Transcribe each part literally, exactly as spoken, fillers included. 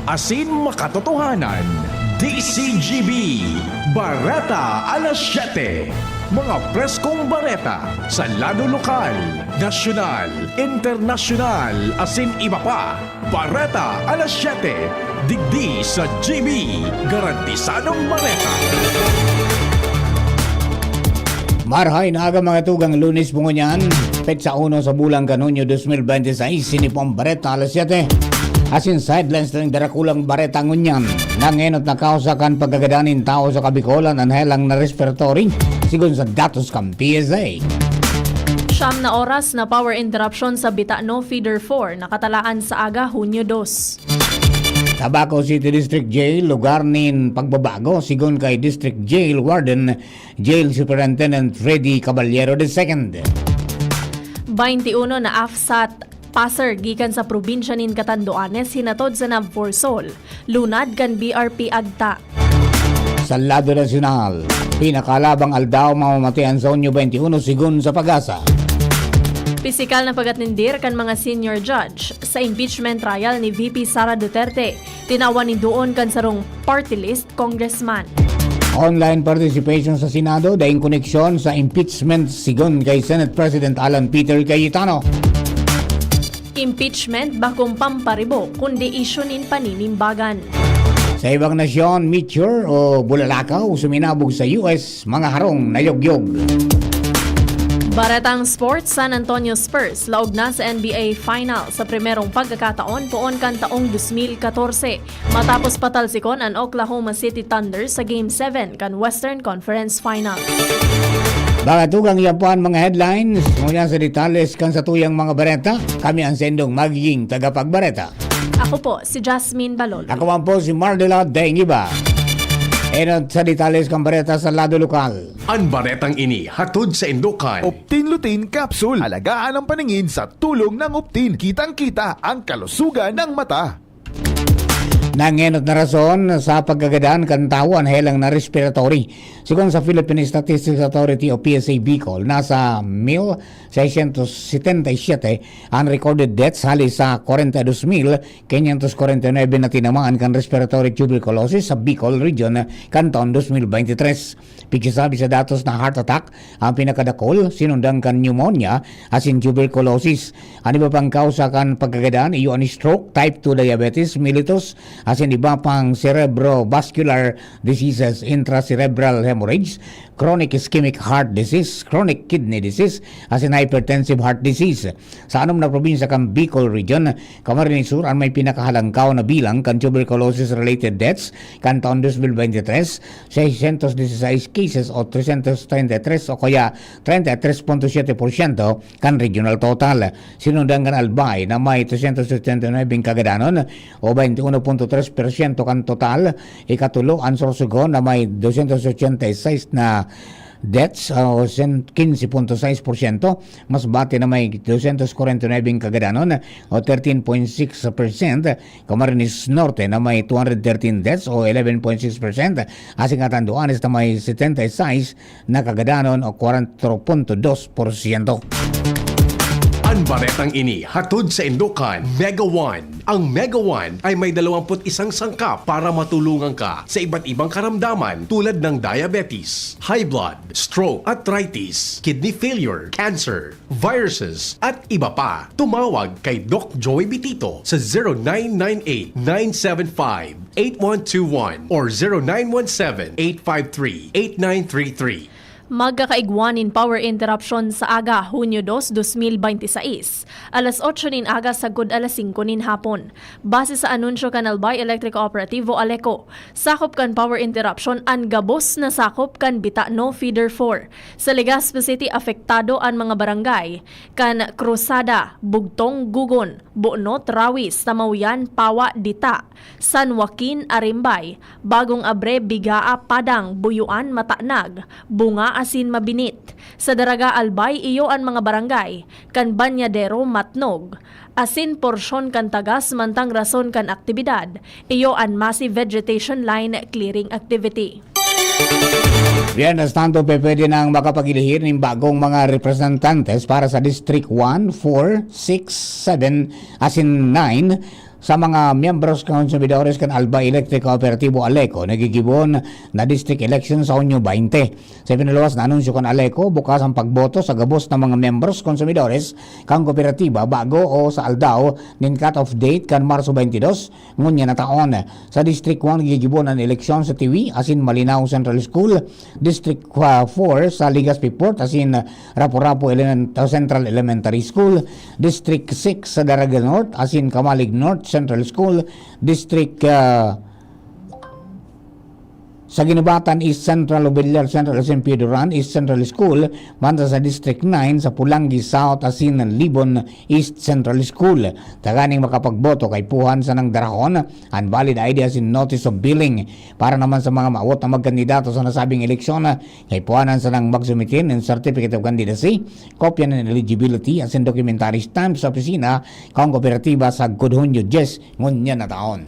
Asin makatotohanan, D C G B, Bareta alas siyete. Mga preskong bareta sa lado lokal, nasyonal, internasyonal, asin iba pa. Bareta alas siyete, digdi sa G B, garantisadong bareta. Marhay na aga, mga tugang, Lunes po ngunyan, petsa uno sa bulan kan Hunyo dos mil bente seis, sini po ang Bareta alas siyete. Asin sidelines nin darakulang bareta ngunyan. Nangenot na kausa kan pagkagadan nin tawo sa Kabikolan an helang na respiratory, sigon sa datos kan P S A. Siyam na oras na power interruption sa Bitano Feeder four, nakatalaan sa aga, Hunyo dos. Tabaco City District Jail, lugar nin pagbabago, sigon kay District Jail Warden, Jail Superintendent Freddy Caballero the second. Bainti uno na AFSAT passer gikan sa probinsya nin Catanduanes hinatod sa NAVFORSOL, lunad kan B R P Agta. Sa lado nasyonal, pinakalabang aldaw mamamatian sa Hunyo bainti uno, sigon sa PAGASA. Pisikal na pag-atendir kan mga senior judge sa impeachment trial ni V P Sara Duterte, tinawan nin duon kan sarong party list congressman. Online participation sa Senado, daing koneksyon sa impeachment, sigon kay Senate President Alan Peter Cayetano. Impeachment, bakong pamparibok, kundi isyu nin paninimbagan. Sa ibang nasyon, meteor o bulalakaw suminabog sa U S, mga harong na yogyog. Baretang sports, San Antonio Spurs laog na sa N B A Final sa primerong pagkakataon poon kan taong dos mil katorse, matapos patalsikon an Oklahoma City Thunder sa Game seven kan Western Conference Finals. Mga tugang, yan po ang mga headlines. Ngunyan sa detalles kan satuyang mga bareta, kami ang sendong magiging tagapagbareta. Ako po si Jasmine Balolo. Ako man po si Mardela Dengiba. Enot sa detalles kan bareta sa lado lokal. An baretang ini hatod sa Indokan. Optin Lutein Capsule. Alagaan ang paningin sa tulong ng Optin. Kitang-kita ang kalusugan ng mata. Nangenot na rason sa pagkagadan kan tawo an helang na respiratory. Sigon sa Philippine Statistics Authority o P S A Bicol, nasa mil seiscientos setenta y siete ang recorded deaths hali sa kwarenta y dos mil quinientos kwarenta y nuebe na tinamaan kan respiratory tuberculosis sa Bicol Region kan taon dos mil bente tres. Pigsasabi sa datos na heart attack ang pinakadakul, sinundan kan pneumonia asin tuberculosis. An iba pang kausa kan pagkagadan iyo an stroke, type two diabetes mellitus, asin iba pang cerebrovascular diseases, intracerebral hemorrhage, chronic ischemic heart disease, chronic kidney disease, asin hypertensive heart disease. Sa anom na probinsya kan Bicol Region, Camarines Sur an may pinakahalangkaw na bilang kan tuberculosis-related deaths kan taon dos mil bente tres, seiscientos dieciséis cases o trescientos treinta y tres o kaya treinta y tres punto siete por ciento kan regional total. Sinundan kan Albay na may trescientos ochenta y nuebe kagadanon o bainti uno punto tres por ciento kan total. Ikatulo an Sorsogon na may doscientos ochenta y seis na deaths o sen-, quince punto seis por ciento. Masbate na may doscientos kwarenta y nuebe kagadanon o thirteen point six percent. Camarines Norte na may two hundred thirteen deaths o eleven point six percent. Asin Catanduanes na may setenta y seis na kagadanon o kwatro punto dos por siento. An baretang ini hatod sa Indokan, Mega One. Ang Mega One ay may dalawampu't isang sangkap para matulungan ka sa iba't ibang karamdaman tulad ng diabetes, high blood, stroke, arthritis, kidney failure, cancer, viruses, at iba pa. Tumawag kay Doc Joy Bitito sa zero nine nine eight, nine seven five, eight one two one or zero nine one seven, eight five three, eight nine three three. Magkakaigwa nin power interruption sa aga, Hunyo dos, dos mil bente seis, alas otso nin aga sagkod alas singko nin hapon. Base sa anunsyo kan Albay Electric Cooperativo, ALECO, sakop kan power interruption an gabos na sakop kan Bitano Feeder four. Sa Legazpi City, apektado an mga barangay kan Cruzada, Bugtong, Gugon, Bonot, Rawis, Tamaoyan, Pawa, Dita, San Joaquin, Arimbay, Bagong Abre, Bigaa, Padang, Buyuan, Matanag, Bunga asin Mabinit. Sa Daraga, Albay, iyo an mga barangay kan Bañadero, Matnog, asin porsyon kan Tagas mantang rason kan aktibidad, iyo an massive vegetation line clearing activity. Mientras tanto, pwede nang makapaglihir nin bagong mga representantes para sa District one, four, six, seven, asin nine Sa mga miyembros kan konsumidores kan Albay Electric Kooperatibo, ALECO, nagigibo na district election sa Hunyo twenty. Sa ipinaluwas na anunsyo kan ALECO, bukas ang pagboto sa gabos na mga miyembros konsumidores kan kooperatiba bago o sa aldaw nin cut-off date kan Marso twenty-two, ngunyan na taon. Sa District one, gigibo na an eleksyon sa Tiwi asin Malinao Central School, District, ah, four sa Legazpi Port asin Rapu-Rapu Element-, Central Elementary School, District six sa Daraga North asin Camalig North Central School, District, ah, sa Guinobatan East Central, Obillar Central asin Pio Duran East Central School, banda sa District nine sa Polangui South asin Libon East Central School. Tanganing makapagboto, kaipuhan sanang darahon an valid I D asin notice of billing. Para naman sa mga maawot na magkandidato sa nasabing eleksyon, kaipuhanan sanang magsumite nin Certificate of Candidacy, kopya nin eligibility asin dokumentary stamp sa opisina kan kooperatiba sagkod Hunyo dyes ngunyan na taon.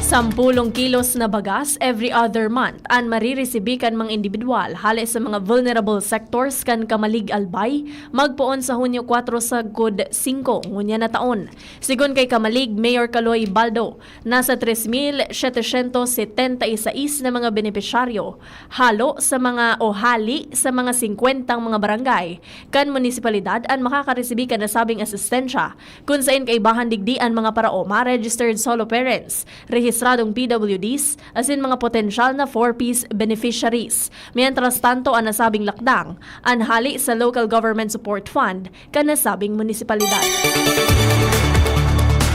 Sampulong kilos na bagas every other month an mariresibi kan mga indibidwal hale sa mga vulnerable sectors kan Camalig, Albay, magpoon sa Hunyo kwatro sagkod singko ngunyan na taon. Sigon kay Camalig Mayor Kaloy Baldo, nasa tres mil setecientos setenta y seis na mga benepisyaryo, halo sa mga o hali sa mga singkwentang mga barangay kan munisipalidad an makakaresibi kan nasabing asistensya, kun saen kaibahan digdi an mga paraoma, registered solo parents, rehistradong P W Ds, asin mga potensyal na four Ps beneficiaries. Mientras tanto, an nasabing lakdang, an hali sa Local Government Support Fund kan nasabing munisipalidad.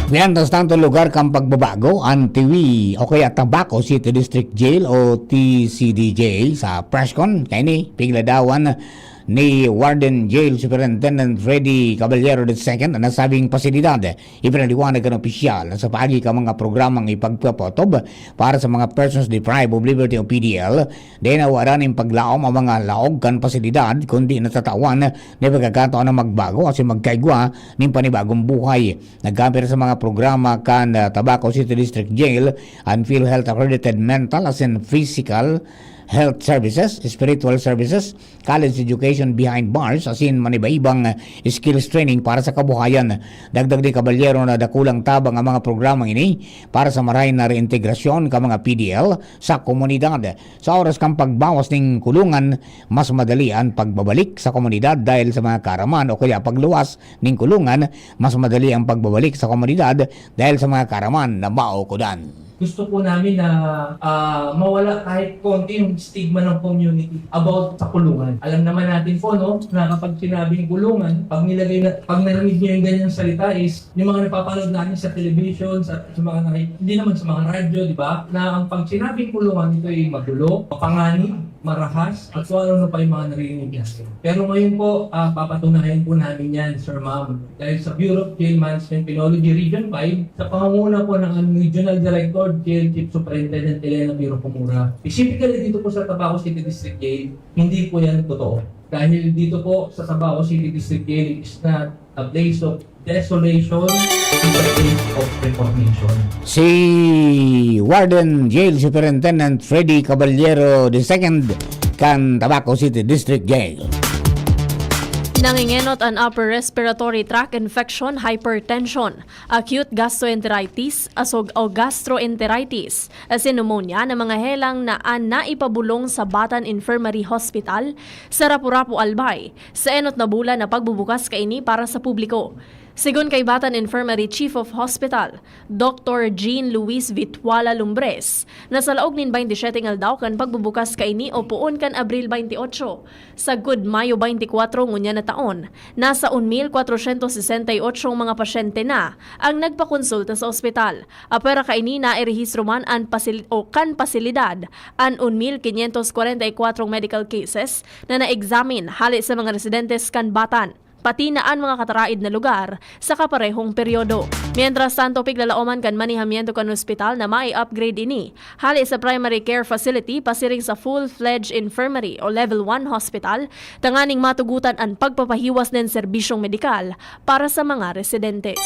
Mientras tanto, lugar kan pagbabago, an Tiwi o kaya Tabaco City District Jail o T C D J sa press con kaini, pigladawan ni Warden Jail Superintendent Freddy Caballero the second an nasabing pasilidad. Ipinaliwanag kan opisyal na sa paagi kan mga programang ipagpapatob para sa mga persons deprived of liberty o P D L, dai nawadan nin paglaom ang mga laog kan pasilidad, kundi natatawan na pagkakataon na magbago asin magkaigwa nin panibagong buhay. Nagkapira sa mga programa kan, ah, Tabaco City District Jail, an PhilHealth accredited mental asin physical health services, spiritual services, college education behind bars, asin manibaibang, ah, skills training para sa kabuhayan. Dagdag ni Caballero na dakulang tabang ang mga programang ini para sa marahay na reintegrasyon kan mga P D L sa komunidad. Sa oras kan pagbawas nin kulungan, mas madali an pagbabalik sa komunidad dahil sa mga kaaraman o kaya pagluwas nin kulungan, mas madali ang pagbabalik sa komunidad dahil sa mga kaaraman na maokodan. Gusto po namin na, ah, mawala kahit konti yung stigma ng community about sa kulungan. Alam naman natin po, no, na kapag sinabing kulungan, pag nilagay na, pag narinig niyo yung ganyang salita is, yung mga napapanood natin sa television, sa, sa mga naki-, hindi naman sa mga radyo, di ba? Na ang pag sinabing kulungan, ito ay magulo, mapanganib, marahas, at kung ano-ano pa yung mga naririnig natin. Pero ngayon po, ah, papatunayan po namin yan, Sir Ma'am. Dahil sa Bureau of Jail Management Penology Region five, sa pangunguna po ng aming Regional Director, Jail Chief Superintendent Elena Miro Pomura. Specifically dito po sa Tabaco City District Jail, hindi po yan totoo. Dahil dito po sa Tabaco City District Jail is not a place of desolation, it's a place of reformation. Si Warden Jail Superintendent Freddy Caballero the second kan Tabaco City District Jail. Nangingenot an upper respiratory tract infection, hypertension, acute gastroenteritis, asog o gastroenteritis, asin pneumonia na mga helang na an naipabulong sa Batan Infirmary Hospital sa Rapu-Rapu, Albay, sa enot na bulan na pagbubukas kaini para sa publiko. Sigon kay Batan Infirmary Chief of Hospital, Doktor Jean Luis Vitwala Lumbres, na sa laog nin baynte siyete nga aldaw kan pagbubukas kaini o poon kan Abril baynte otso, sagkod Mayo baynte kwatro ngunyan na taon, nasa un mil kwatrosyentos sesenta y otso mga pasyente na ang nagpakonsulta sa ospital. Apwera kaini, nairehistro man an pasil-, o kan pasilidad an un mil kinyentos kwarenta y kwatro medical cases na na-examine hale sa mga residentes kan Batan, pati na an mga kataraid na lugar sa kaparehong peryodo. Mientras tanto, piglalaoman kan manehamiento kan ospital na mai-upgrade ini hale sa primary care facility pasiring sa full-fledged infirmary o level one hospital, tanganing matugotan an pagpapahiwas nin serbisyong medikal para sa mga residentes.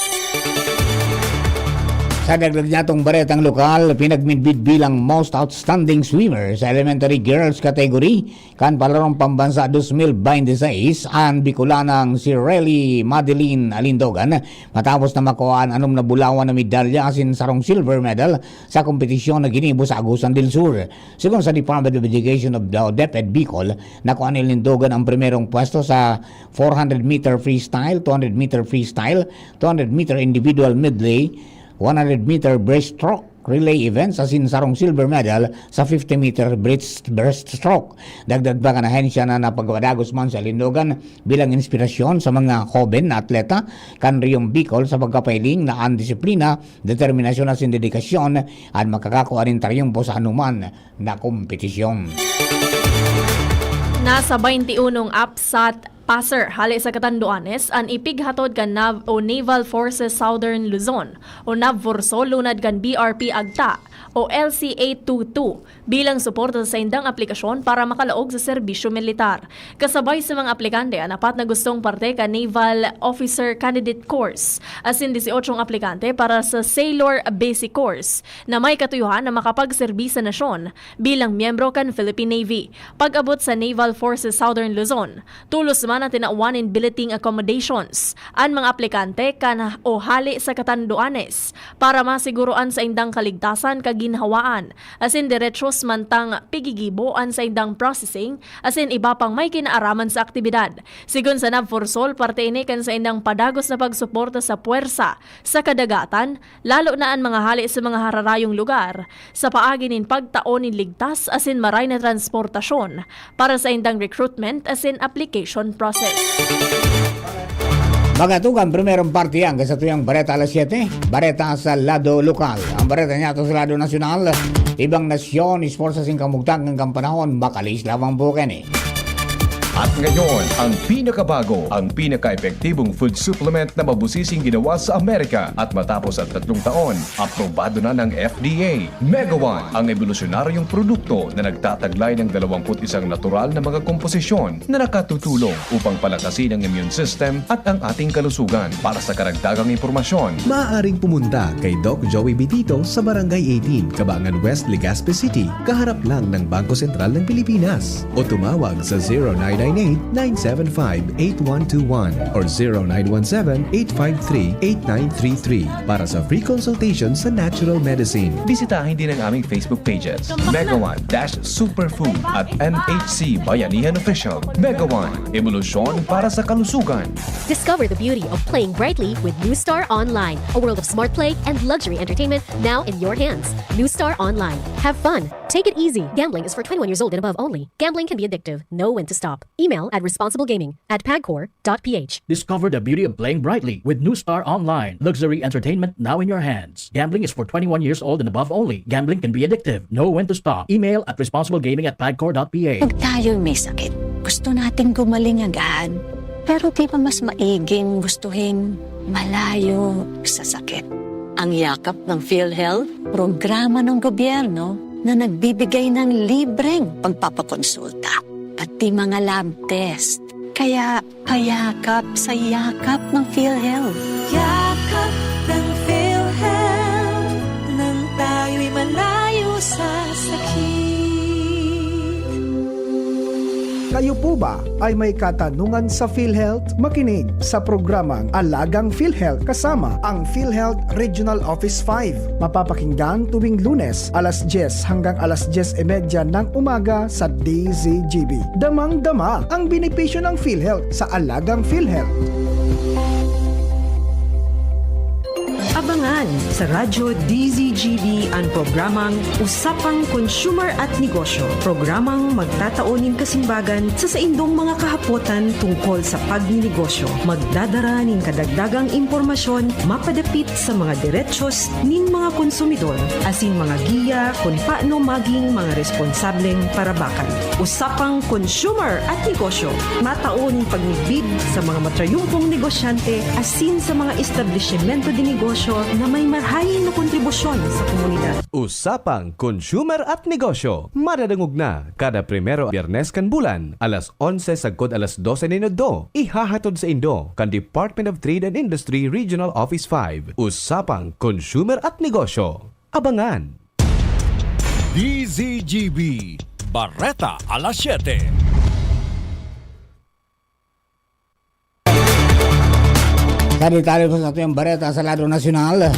Sa dagdag niyatong baretang lokal, pinagmidbid bilang most outstanding swimmer sa elementary girls category kan Palarong Pambansa dos mil baynte seis an Bicolanang si Relly Madeline Alindogan, matapos na makuha an anom na bulawan na medalya asin sarong silver medal sa kompetisyon na ginibo sa Agusan del Sur. Sigon sa Department of Education of the DepEd Bicol, nakuha ni Alindogan ang primerong pwesto sa four hundred meter freestyle, two hundred meter freestyle, two hundred meter individual medley, one hundred meter breaststroke relay events asin sarong silver medal sa fifty meter breast-, breaststroke. Dagdag pa kan ahensya na napapadagos man si Alindogan bilang inspirasyon sa mga hoben na atleta kan Riyong Bicol sa pagkapahiling na an disiplina, determinasyon asin dedikasyon an makakakua nin triyumpo sa anuman na kompetisyon. Nasa baynti unong AFSAT passer hale sa Catanduanes an ipighatod kan Nav o Naval Forces Southern Luzon o NAVFORSOL lunad kan B R P Agta o L C A two two bilang suporta sa saindang aplikasyon para makalaog sa serbisyo militar. Kasabay sa mga aplikante an apat na gustong parte kan Naval Officer Candidate Course, asin dieciocho aplikante para sa Sailor Basic Course na may katuyuhan na makapagserbi sa nasyon bilang miyembro kan Philippine Navy. Pag-abot sa Naval Forces Southern Luzon, tolos man an tinawan nin billeting accommodations an mga aplikante kan o hale sa Catanduanes para masiguro an saindang kaligtasan, kaginhawaan, asin derechos mantang pigigibo an saindang processing asin iba pang may kinaaraman sa aktibidad. Sigon sa NAVFORSOL, parte ini kan saindang padagos na pagsuporta sa puwersa sa kadagatan, lalo na an mga hale sa mga hararayong lugar, sa paagi nin pagtao nin ligtas asin maray na transportasyon para saindang recruitment asin application process. Magatugang primerong parte ang kasatuyang bareta alas siyete, bareta sa lado lokal. Ang bareta niyato sa lado nasyonal, ibang nasyon, esforsa sing kamugtakan kan panahon, makalis lamang po kani. At ngayon, ang pinakabago, ang pinaka-epektibong food supplement na mabusising ginawa sa Amerika. At matapos ang tatlong taon, aprobado na ng F D A. Mega One, ang ebolusyonaryong produkto na nagtataglay ng dalawampu't isang natural na mga komposisyon na nakatutulong upang palakasin ang immune system at ang ating kalusugan. Para sa karagdagang impormasyon, maaaring pumunta kay Doc Joey Bitito sa Barangay eighteen, Cabangan West, Legazpi City, kaharap lang ng Bangko Sentral ng Pilipinas. O tumawag sa zero nine nine eight, nine seven five, eight one two one or zero nine one seven, eight five three, eight nine three three para sa free consultation sa natural medicine. Bisitahin din ang aming Facebook pages, Mega One dash Superfood at M H C Bayanihan Official. Mega One, ebolusyon para sa kalusugan. Discover the beauty of playing brightly with New Star Online, a world of smart play and luxury entertainment now in your hands. New Star Online. Have fun. Take it easy. Gambling is for twenty-one years old and above only. Gambling can be addictive. Know when to stop. Email at responsiblegaming at pagcor dot ph. Discover the beauty of playing brightly with New Star Online. Luxury entertainment now in your hands. Gambling is for twenty-one years old and above only. Gambling can be addictive. Know when to stop. Email at responsiblegaming at pagcor dot ph. Pag tayo'y may sakit, gusto nating gumaling agad. Pero di ba mas maiging gustuhin malayo sa sakit? Ang Yakap ng PhilHealth, programa ng gobyerno na nagbibigay ng libreng pagpapakonsulta, pati mga lab test. Kaya payakap sa Yakap ng PhilHealth. Yakap ng PhilHealth, nang tayo'y malayo sa sakit. Kayo po ba ay may katanungan sa PhilHealth? Makinig sa programang Alagang PhilHealth kasama ang PhilHealth Regional Office five. Mapapakinggan tuwing Lunes, alas dyes hanggang alas dyes y media ng umaga sa D Z G B. Damang-dama ang benepisyo ng PhilHealth sa Alagang PhilHealth. Abangan sa Radyo D Z G B an programang Usapang Consumer at Negosyo, programang magtatao nin kasimbagan sa saindong mga kahapotan tungkol sa pagninegosyo. Magdadara nin kadagdagang impormasyon mapadapit sa mga derechos nin mga konsumidor asin mga giya kun paano maging mga responsableng parabakan. Usapang Consumer at Negosyo, matao nin pagmidbid sa mga matrayumpong negosyante asin sa mga establisimento de negosyo na may marahay na kontribusyon Aksyon sa komunidad. Usapang Consumer at Negosyo. Madadangog na kada primero Biyernes kan bulan, alas onse sagkod alas dose nin udto. Ihahatod sa indo kan Department of Trade and Industry Regional Office five. Usapang Consumer at Negosyo. Abangan! D Z G B, Bareta alas siyete. Sa detalye po sa atong bareta sa lado nasyonal,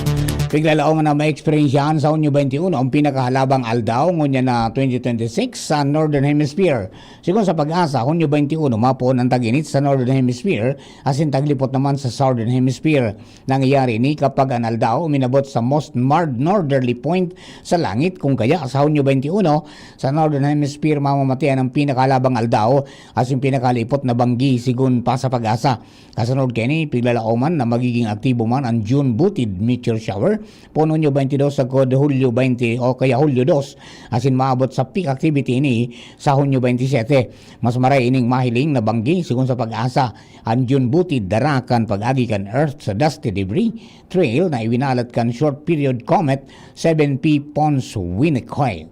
piglalaom na maeksperiensyahan sa Hunyo twenty-one ang pinakahalabang aldaw ngunyan na twenty twenty-six sa Northern Hemisphere. Sigon sa PAGASA, Hunyo twenty-one, mapoon ang tag-init sa Northern Hemisphere, asin taglipot naman sa Southern Hemisphere. Nangyayari ini kapag an aldaw uminabot sa most marred northerly point sa langit, kung kaya sa Hunyo twenty-one, sa Northern Hemisphere mamamatean ang pinakahalabang aldaw asin pinakalipot na banggi, sigon pa sa PAGASA. Kasunod kaini, piglalaoman na magiging aktibo man an June butid meteor shower, poon Hunyo twenty-two sagkod Hulyo twenty o kaya Hulyo dos, asin maabot sa peak activity ini sa Hunyo twenty-seven. Mas maray ining mahiling na banggi, sigon sa PAGASA. An June butid dara kan pag-agi kan Earth sa dusty debris trail na iwinalat kan short period comet seven P Pons-Winecke.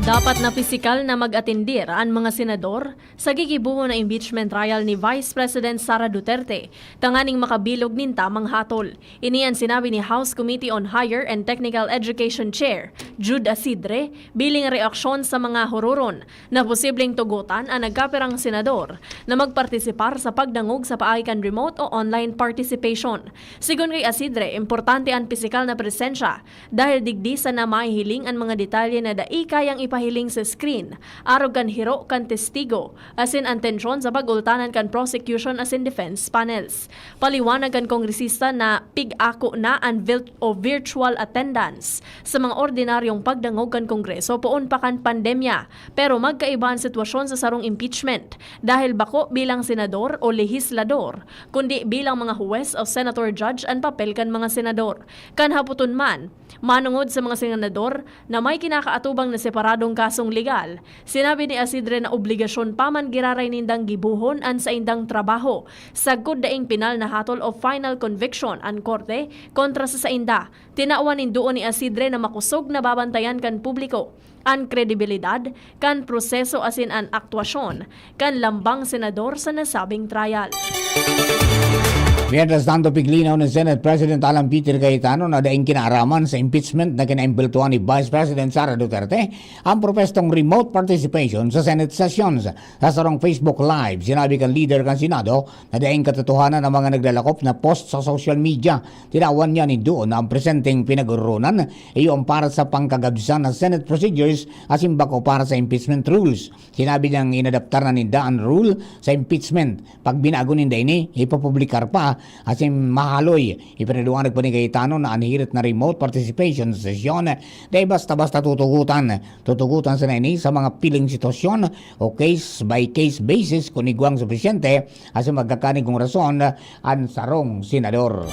Dapat na pisikal na mag-atendir an mga senador sa gigibohon na impeachment trial ni Vice President Sara Duterte tanganing makabilog nin tamang hatol. Ini an sinabi ni House Committee on Higher and Technical Education Chair Jude Asidre bilang reaksyon sa mga huroron na posibleng tugotan an nagkapirang senador na magpartisipar sa pagdangog sa paagi kan remote o online participation. Sigon kay Asidre, importante an pisikal na presensya dahil digdi sana mahihiling an mga detalye na dai kayang ipahiling sa screen, arog kan hiro kan testigo, asin an tensyon sa pag-ultanan kan prosecution asin defense panels. Paliwanag kan kongresista na pig-ako na an vil-, o virtual attendance sa mga ordinaryong pagdangog kan Kongreso poon pa kan pandemya, pero magkaiba an sitwasyon sa sarong impeachment, dahil bako bilang senador o lehislador, kundi bilang mga huwes o senator judge an papel kan mga senador. Kan hapoton man, manongod sa mga senador na may kinakaatubang na separadong kasong legal, sinabi ni Asidre na obligasyon pa man giraray nindang gibohon an saindang trabaho, sagkod daing penal na hatol o final conviction an korte kontra sa sainda. Tinawan nin duon ni Asidre na makosog na babantayan kan publiko an kredibilidad kan proseso asin an aktwasyon kan lambang senador sa nasabing trial. Mientras tanto, piglinaw ni Senate President Alan Peter Cayetano na daing kinaaraman sa impeachment na kinaimbultuhan ni Vice President Sara Duterte ang propwestong remote participation sa Senate sessions. Sa sarong Facebook Live, sinabi kan lider kan Senado na daing katotohanan ang mga naglalakop na post sa social media. Tinawan niya nin duon na ang presenteng pinag-ororonan iyo ang para sa pangkagabsan na Senate procedures asin bako para sa impeachment rules. Sinabi niyang inadaptar na ninda an rule sa impeachment. Pag binago ninda ini, ipopublikar pa asin mahaloy. Ipinaliwanag pa ni Cayetano na an hirit na remote participation sa sesyon dai basta-basta tutugutan. Tutugutan sana ini sa mga piling sitwasyon o case by case basis kun igwang supisyente asin magkakanigong rason an sarong senador.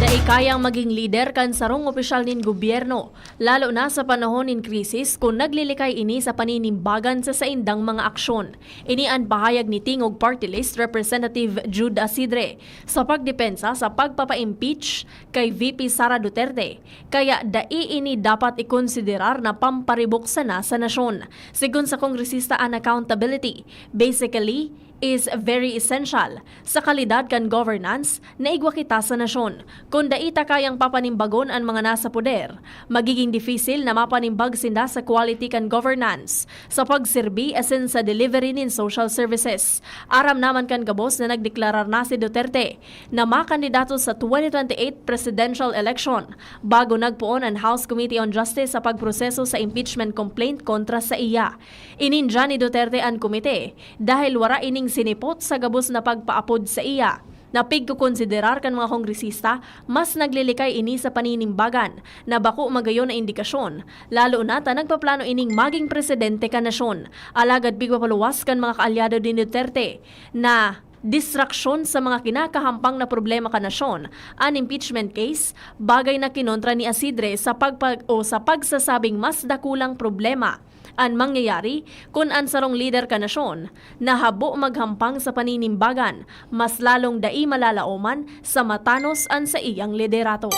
Dai kayang magin lider kan sarong opisyal nin gobyerno, lalo na sa panahon nin krisis kun naglilikay ini sa paninimbagan sa saindang mga aksyon. Ini an pahayag ni Tingog Party List Representative Jude Asidre sa pagdepensa sa pagpapa-impeach kay V P Sara Duterte, kaya dai ini dapat ikonsiderar na pamparibok sana sa nasyon. Sigon sa kongresista, an accountability, basically, is very essential sa kalidad kan governance na igwa kita sa nasyon. Kun dai ta kayang papanimbagon an mga nasa poder, magiging difisil na mapanimbag sinda sa quality kan governance, sa pagserbi asin sa delivery nin social services. Aram naman kan gabos na nagdeklarar na si Duterte na makandidato sa twenty twenty-eight presidential election bago nagpoon an House Committee on Justice sa pagproseso sa impeachment complaint kontra sa iya. Inindya ni Duterte an komite dahil wara ining sinipot sa gabos na pagpaapod saiya. Napigkokonsiderar kan mga kongresista, mas naglilikay ini sa paninimbagan na bako magayon na indikasyon, lalo na ta nagpaplano ining maging presidente kan nasyon. Alagad pigpapaluwas kan mga kaalyado ni Duterte na distraksyon sa mga kinakahampang na problema kan nasyon an impeachment case, bagay na kinontra ni Asidre sa pagpag-, o sa pagsasabing mas dakulang problema An mangyayari kun an sarong lider kan nasyon na habo maghampang sa paninimbagan, mas lalong dai malalaoman sa matanos an saiyang liderato.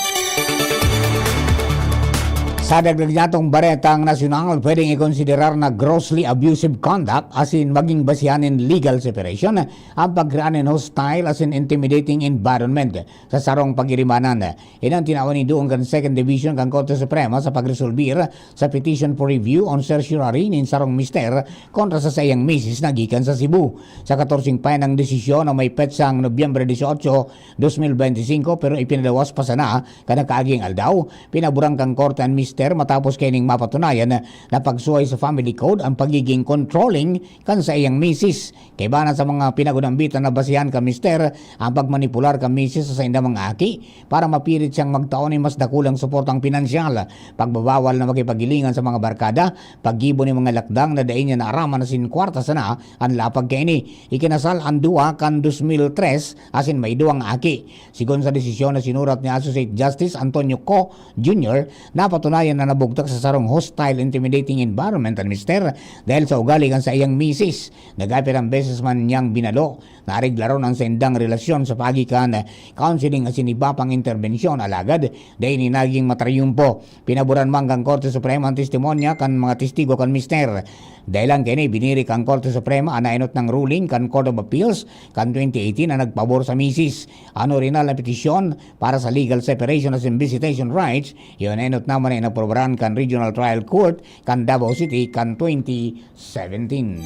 Sa dagdag niyatong baretang nasyonal, pwedeng ikonsiderar na grossly abusive conduct asin maging basihan nin legal separation ang pagkrear nin hostile asin intimidating environment sa sarong pagirimanan. Ini an tinawan nin duon kan Second Division kan Korte Suprema sa pagresolbir sa petition for review on certiorari nin sarong mister kontra sa saiyang misis na gikan sa Cebu. Sa katorseng payan ang desisyon na may petsang Nobyembre dieciocho, dos mil bente singko, pero ipinalawas pa sana kan nakaaging aldaw. Pinaburan kan korte an mister matapos kaining mapatunayan na pagsuhay sa family code ang pagiging controlling kan saiyang misis. Kaiba na sa mga pinagunambitan na basihan kan mister ang pagmanipular kan misis sa saindang mga aki para mapilit siyang magtao nin mas dakulang suportang pinansyal, pagbabawal na makipaghilingan sa mga barkada, paggibo nin mga lakdang na dai niya naaraman asin kwarta sana an lapag kaini. Ikinasal an duwa kan dos mil tres asin may duwang aki. Sigon sa desisyon na sinurat ni Associate Justice Antonio Co Junior, napatunayan na nabugtak sa sarong hostile, intimidating environment an mister dahil sa ugali kan saiyang misis. Nagapirang beses man niyang binalo, naareglaron an saindang relasyon sa paagi kan counseling asin iba pang interbensyon, alagad dai ini naging matrayumpo. Pinaburan man kan Korte Suprema an testimonya kan mga testigo kan mister. Dahelan kaini, biniri kan Korte Suprema an naenot nang ruling kan Court of Appeals kan twenty eighteen na nagpabor sa misis. An orihinal na petisyon para sa legal separation asin visitation rights, iyo naenot naman na inaprobaran kan Regional Trial Court kan Davao City kan twenty seventeen.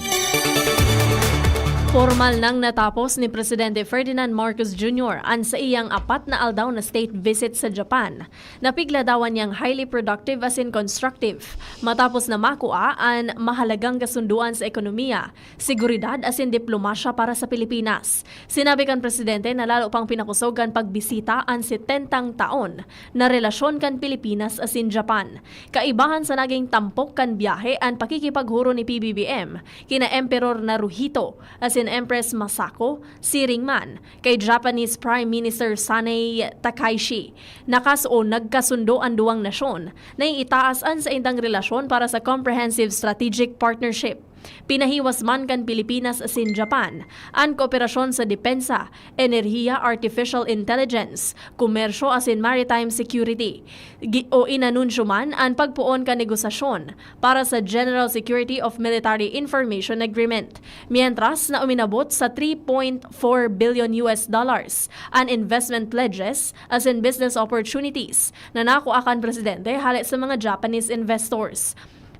Pormal nang natapos ni Presidente Ferdinand Marcos Junior an saiyang apat na aldaw na state visit sa Japan. Napigladawan niyang highly productive asin constructive matapos na makua an mahalagang kasunduan sa ekonomiya, seguridad asin diplomasya para sa Pilipinas. Sinabi kan presidente na lalo pang pinakosog kan pagbisita an setentang taon na relasyon kan Pilipinas asin Japan. Kaibahan sa naging tampok kan biyahe an pakikipaghuro ni P B B M kina Emperor Naruhito asin Empress Masako siring man kay Japanese Prime Minister Sanae Takaishi. Nakas o nagkasundo an duwang nasyon na iitaas an saindang relasyon para sa Comprehensive Strategic Partnership. Pinahiwas man kan Pilipinas asin Japan an kooperasyon sa depensa, enerhiya, artificial intelligence, komersyo asin maritime security. Gi- o inanunsyo man an pagpoon kan negosasyon para sa General Security of Military Information Agreement, mientras na uminabot sa three point four billion U S dollars an investment pledges asin business opportunities na nakua kan presidente hale sa mga Japanese investors.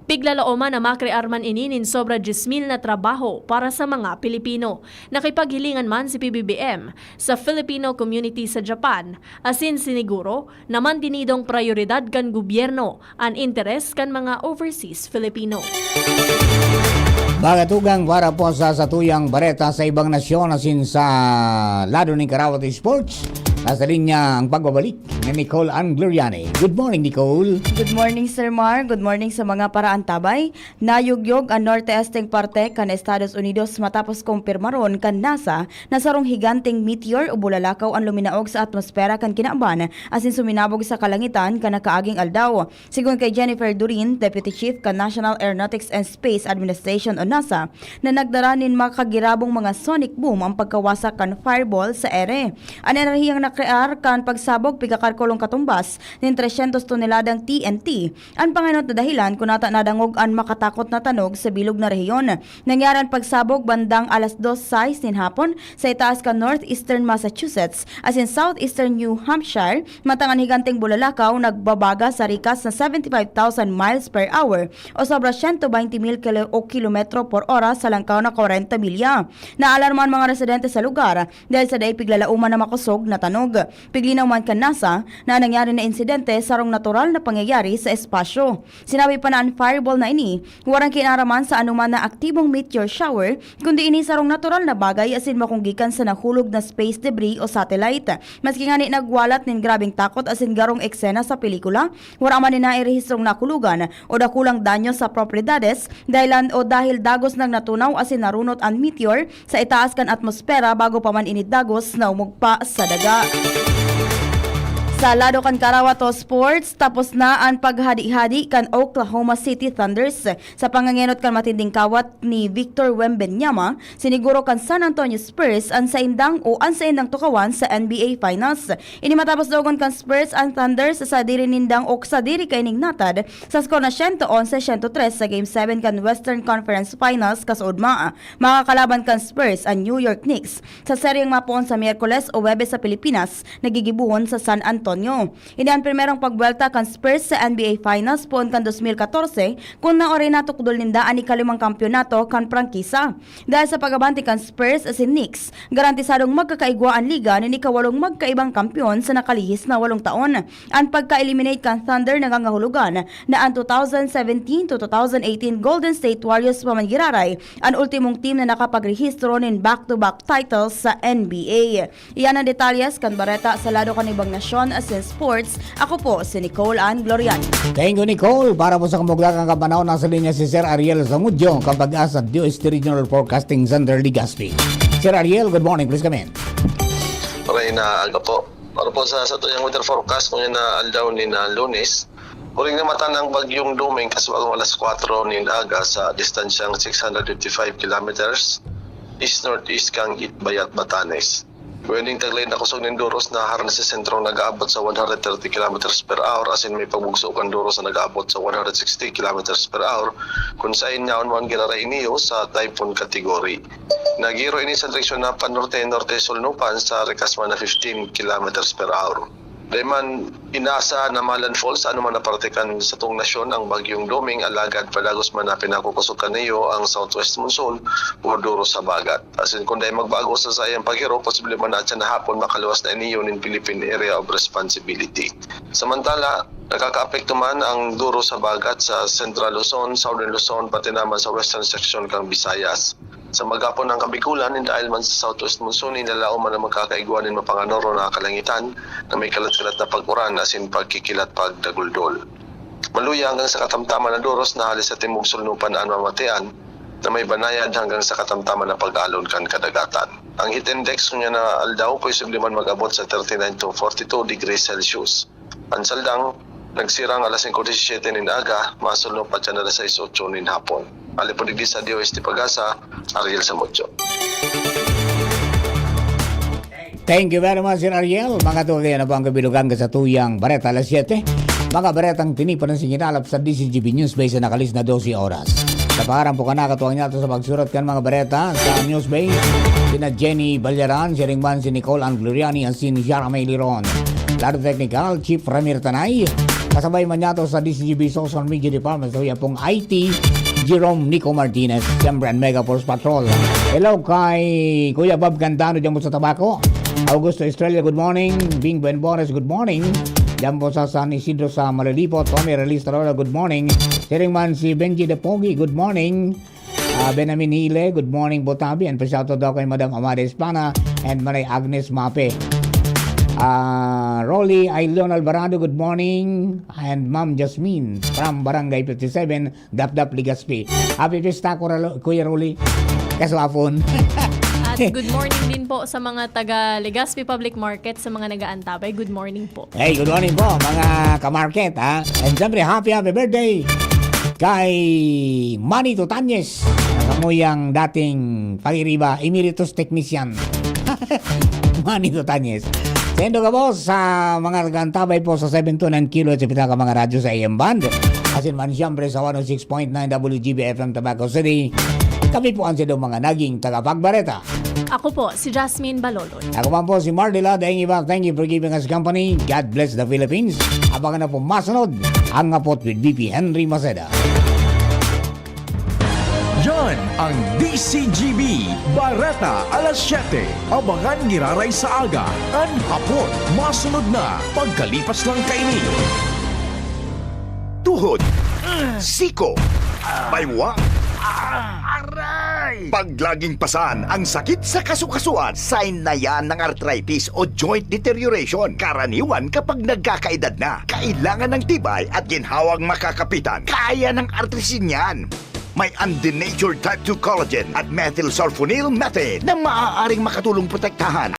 Piglalaoman na makrear man ini nin sobra dyes mil na trabaho para sa mga Pilipino. Nakipaghilingan man si P B B M sa Filipino community sa Japan, asin siniguro na mantinidong prayoridad kan gobyerno an interes kan mga overseas Filipino. Mga tugang, para po sa satuyang bareta sa ibang nasyon asin sa lado nin Karawat Sports, nasa linya ang pagbabalik ni Nicole Angleriani. Good morning, Nicole. Good morning, Sir Mar. Good morning sa mga paraantabay. Nayugyog an norte-esteng parte kan Estados Unidos matapos kumpirmaron kan NASA na sarong higanteng meteor o bulalakaw an luminaog sa atmosfera kan kinaban asin suminabog sa kalangitan kan nakaaging aldaw. Sigon kay Jennifer Durin, Deputy Chief kan National Aeronautics and Space Administration o NASA, na nagdara nin makagirabong mga sonic boom ang pagkawasak kan fireball sa ere. An enerhiyang nakrear kan pagsabog pigakalkulong katumbas nin tresyentos toneladang T N T. An pangenot na dahilan kun ata nadangog an makatakot na tanog sa bilog na rehiyon. Nangyari an pagsabog bandang alas dos sais nin hapon sa itaas kan northeastern Massachusetts asin southeastern New Hampshire, mantang an higanteng bulalakaw nagbabaga sa rikas na seventy five thousand miles per hour o sobra siyento baynte mil kilo o kilometro por oras sa langkaw na kwarenta milya. Naalarma an mga residente sa lugar dahil sa dai piglalaoman na makosog na tanog. Piglinaw man kan NASA na an nangyari na insidente sarong natural na pangyayari sa espasyo. Sinabi pa na an fireball na ini warang kinaraman sa anoman na aktibong meteor shower, kundi ini sarong natural na bagay asin makong gikan sa nahulog na space debris o satellite. Maski ngani nagwalat nin grabeng takot asin garong eksena sa pelikula, wara man nin nairehistrong nakulogan o dakulang danyo sa propiedades, dahilan o dahil dagos nang natunaw asin narunot an meteor sa itaas kan atmosfera bago pa man ini dagos na umugpa sa daga. Sa lado kan Karawato Sports, tapos na an paghadi-hadi kan Oklahoma City Thunders. Sa pangangenot kan matinding kawat ni Victor Wembanyama, siniguro kan San Antonio Spurs an saindang o an saindang tukawan sa N B A Finals. Ini matapos daogon kan Spurs an Thunders sa sadiri nindang o sadiri kaining natad sa skor na siyento onse siyento tres sa Game seven kan Western Conference Finals kasuodma. Makakalaban kan Spurs an New York Knicks sa seryeng mapoon sa Miyerkules o Huwebes sa Pilipinas, na gigibohon sa San Antonio. Ini an primerong pagbuwelta kan Spurs sa N B A Finals poon kan dos mil katorse, kun naoray natukdol ninda an ikalimang kampiyonato kan prangkisa. Dahil sa pag-abante kan Spurs asin Knicks, garantisadong magkakaigwa an liga nin ikawalong magkaibang kampiyon sa nakalihis na walong taon. An pagka-eliminate kan Thunder nangangahulugan na an two thousand seventeen to two thousand eighteen Golden State Warriors pa man giraray an ultimong team na nakapagrehistro nin back-to-back titles sa N B A. Iyan an detalyes kan bareta sa lado kan ibang nasyon asin sports. Ako po si Nicole Ann Gloriani. Thank you, Nicole. Para po sa kamuglakan kan panahon, nasa linya si Sir Ariel Zamudio, kan Pag-asa D O S T Regional Forecasting Center, Legazpi. Sir Ariel, good morning. Please come in. Maray na aga po. Para po sa satuyang weather forecast, ngunyan na aldaw nin Lunes, huring namatan ang bagyong Doming kasubago alas kwatro nin aga sa distansyang six hundred fifty-five kilometers east-northeast kan Itbayat, Batanes. Pwedeng taglay na kusog nin duros na harani sa sentrong nag-aabot sa one hundred thirty kilometers per hour asin may pagbugso kan duros na nag-aabot sa one hundred sixty kilometers per hour, kun saen yaon man giraray ini sa typhoon category. Nagiro ini sa direksyon na panorte-norte solnupan sa rikas man na fifteen kilometers per hour. Dai man inaasahan na ma-landfall sa anoman na parte kan satong nasyon ang bagyong Doming, alagad padagos man na pinakukusog kan iyo ang southwest monsoon o duros sa bagat. Asin kun dai magbago sa saiyang paghiro, posible man na atyan na hapon makaluwas na ini nin Philippine Area of Responsibility. Samantala, nakakaapekto man ang duros sa bagat sa Central Luzon, Southern Luzon, pati naman sa western section kan Visayas. Sa maghapon ang Kabikulan, nin dahil man sa southwest monsoon, inalaom man ang magkakaigwa nin mapanganoro na kalangitan na may kalat-kalat na pag-uran asin pagkikilat pagdaguldol. Maluya hanggang sa katamtaman na duros na hali sa timog solnupan an mamatian na may banayad hanggang sa katamtaman na pag-alon kan kadagatan. Ang heat index ngunyan na aldaw posible man mag-abot sa thirty-nine to forty-two degrees Celsius. An saldang, nagsirang alas singko disisiyete nin aga, masulnop pa dyan alas sais otso nin hapon. Hali po digdi sa D O S T Pag-asa, Ariel Samudio. Thank you very much, Sir Ariel. Mga tuwagay na po ang kabilugan ka sa tuyang Bareta alas siyete. Mga baretang tinipan ng singinalap sa D C G B News Base na nakalis na dose oras. Sa pangaran po ka nakatuwang niya sa pagsurat kan mga bareta sa News Base, sina Jenny Balyaran, siring man si Nicole Ann Gloriani, at si Yara May Liron. Lado Technical, Chief Ramir Tanay. Kasabay man niya to sa D C G B Social Media Department, sa uyapong I T, Jerome Nico Martinez. Siyempre, ang Mega Force Patrol. Hello kay Kuya Bob Candano dyan po sa Tabaco. Augusto Estrella, good morning. Bing Buenbores, good morning. Dyan po sa San Isidro sa Malilipo. Tommy Realista Lola, good morning. Siring man si Benji the Pogi, good morning. Ah, Benjamin Hile, good morning po, Tabi. And pa-shoutout daw kay Madam Amada Esplana and Manay Agnes Mape. Ah, Rolly Ailon Alvarado, good morning. And Ma'am Jasmine from Barangay fifty-seven, Dapdap, Legazpi. Happy Fiesta, Kuya Ro-, Kuya Rolly. Kaswapon. At good morning din po sa mga taga Legazpi Public Market, sa mga nag-aantabay. Good morning po. Hey, good morning po, mga ka-market, ha? And siyempre, happy, happy birthday kay Manny Tutanyes. Kamuyang dating pag-iriba, emeritus technician. Manny Tutanyes. Sendo ka po sa mga nag-aantabay po sa seven two nine Kilo at sa pitaka mga radyo sa A M band. Asin man siyempre sa one oh six point nine W G B F M Tabaco City. Kami po ang sendo mga naging tagapagbareta. Ako po, si Jasmine Balolon. Ako man po si Marlila Daingiba. Thank you for giving us company. God bless the Philippines. Abangan na po masunod ang Ngapot with V P Henry Maceda. Yan ang D C G B, Bareta alas siyete. Abangan giraray sa aga, an hapon. Masunod na, pagkalipas lang kaini. Tuhod, siko, baywang, aray! Paglaging pasan ang sakit sa kasukasuan, sign na yan ng arthritis o joint deterioration. Karaniwan kapag nagkakaedad na, kailangan ng tibay at ginhawang makakapitan. Kaya ng artrisin yan. May undenatured type two collagen at methylsulfonyl methane na maaaring makatulong protektahan